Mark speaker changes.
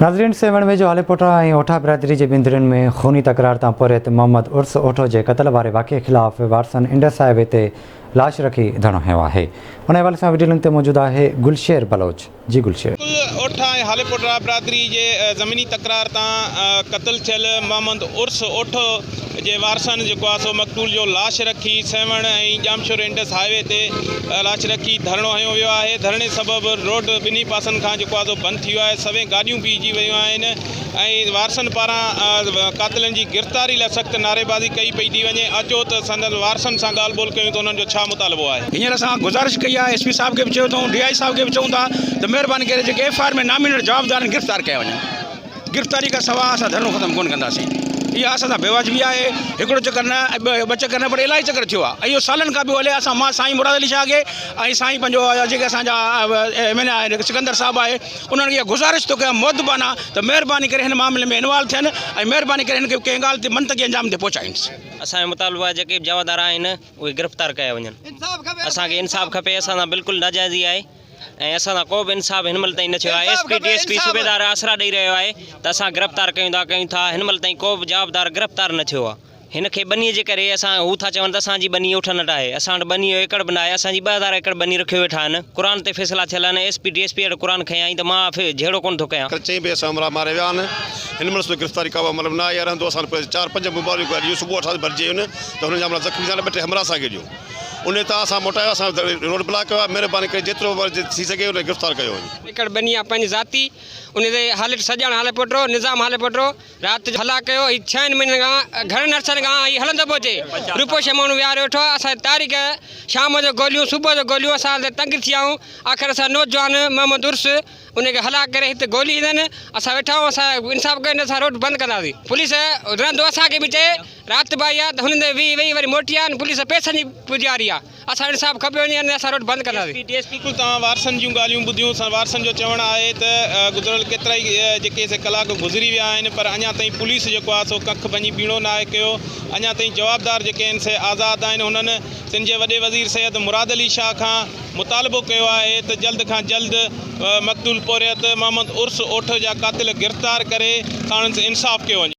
Speaker 1: ناظرين سيوهڻ ويجهو هاليپوٽا ۽ اوٺا برادري جي ٻن ڌرين ۾ خوني تڪرار تان پورهيت محمد عرس اوٺو جي قتل واري واقعي خلاف وارثن انڊس هاء وي تي لاش رکي ڌرڻو هنيو آهي ان حوالي سان وڊيو لنڪ تي موجود آهي گلشير بلوچ جي گلشير.
Speaker 2: بلڪل اوٺا ۽ هاليپوٽا برادري جي زميني تڪرار تان قتل ٿيل محمد عرس اوٺو جي وارثن جيڪو آهي سو مقتول جو لاش رکي Sehwan ۽ Jamshoro Indus high V تي لاش رکي ڌرڻو هنيو ويو آهي ڌرڻي سبب روڊ ٻنهي پاسن کان جيڪو آهي سو بند ٿي ويو آهي سوين گاڏيون بيهجي ويون آهن ۽ وارثن پاران قاتلن جي گرفتاري لاء سخت نعريبازي ڪئي پئي ٿي وڃي اچو ته سندن وارثن سان ڳالهه ٻولهه ڪيون ته انهن جو ڇا مطالبو آهي.
Speaker 3: هينئر اسان گذارش ڪئي آهي ايس پي صاحب کي به چيو اٿئون ڊي I صاحب کي به چئون ٿا ته مهرباني ڪري جيڪي ايف I R ۾ nominated جوابدار آهن گرفتار ڪيا وڃن. گرفتاري کان سواء اسان ڌرڻو ختم ڪونه ڪنداسين. اها اسان سان بيواجبي آهي. هڪڙو چڪر نه ۽ ٻه چڪر نه پر الاهي چڪر ٿيو آهي ۽ اهو سالن کان پيو هلي. اسان مان سائين مراد علي شاهه کي ۽ سائين پنهنجو جيڪي اسان جا ايم اين اي آهن سڪندر صاحب آهي انهن کي اها گذارش ٿو ڪيان مودبانه ته مهرباني ڪري هن معاملي ۾ انوالو ٿين ۽ مهرباني ڪري هن کي ڪنهن ڳالهه تي منطقي انجام تي پهچائينس.
Speaker 4: اسان جو مطالبو آهي جيڪي به جوابدار آهن اهي گرفتار ڪيا وڃن. اسان کي انصاف کپي اسان سان بلڪل ناجائزي آهي. ۽ اسان سان ڪو به انصاف هن مهل تائين نه ٿيو آهي S P D S P صوبيدار آسرا ڏئي رهيو آهي ته اسان گرفتار ڪيون ٿا ڪيون ٿا هن مهل تائين ڪو به جوابدار گرفتار نه ٿيو آهي هن کي ٻني جي ڪري اسان هو ٿا چون ته اسان جي ٻني اٺن وٽ آهي اسان وٽ ٻني جو ايڪڙ به نه آهي اسان جي 2000 ايڪڙ ٻني رکيو ويٺا آهن قرآن تي فيصلا ٿيل آهن S P D S P وٽ قرآن کنيائين ته مان جهيڙو ڪونه ٿو ڪيان.
Speaker 5: چئين بي اسان همراهه ماريا ويا آهن هن مهل سو گرفتاري ڪا به عمل ۾ نه آئي آهي رهندو اسان چار پنج موبائلون گاڏيون صبح اسان ڀرجي ويون ته هنن جا همراهه زخمي ٿيا آهن ٻه ٽي همراهه اسان کي ڏيو. انهي تان اسان موٽايو اسان روڊ بلاڪ ڪيو آهي مهرباني ڪري جيترو به ٿي سگهي انهي گرفتار ڪيو وڃي.
Speaker 6: ايڪڙ ٻني آ پنهنجي ذاتي ان تي هاليٽ سڄڻ هالي پوٽرو نظام هالي پوٽرو رات جو هلا ڪيو هي ڇهن مهينن کان گهڻن عرصن کان هي هلندو پيو اچي روپوشي ماڻهو ويهاريو ويٺو آ اسان تاريخ شام جو گوليون صبح جو گوليون اسان تي تنگ ٿي ويا آهيون آخر اسان نوجوان محمد عرس ان کي هلا ڪري هت گولي ايندن اسان ويٺا آهيون اسان انصاف ڪيو نه اسان روڊ بند ڪنداسين پوليس رهندو اسان کي به چئي رات به آئي آ ته هنن تي ويهي ويهي وري موٽي آيا آهن پوليس پئسن جي پوڄاري آ اسان انصاف کپي وڃي نه اسان روڊ بند ڪنداسين.
Speaker 2: بلڪل توهان وارثن جون ڳالهيون ٻڌيون سان وارثن جو چوڻ آهي ته گذريل ڪيترائي جيڪي سي ڪلاڪ گذري ويا آهن پر اڃا تائين پوليس جيڪو آهي سو ڪک ڀڃي ٻيڻو ناهي ڪيو اڃا تائين جوابدار جيڪي آهن سي آزاد آهن هنن سنڌ جي وڏي وزير سيد مراد علي شاهه کان مطالبو ڪيو آهي ته جلد کان جلد مقتول پورهيت محمد عرس اوٺ جا قاتل گرفتار ڪري ساڻس انصاف ڪيو وڃي.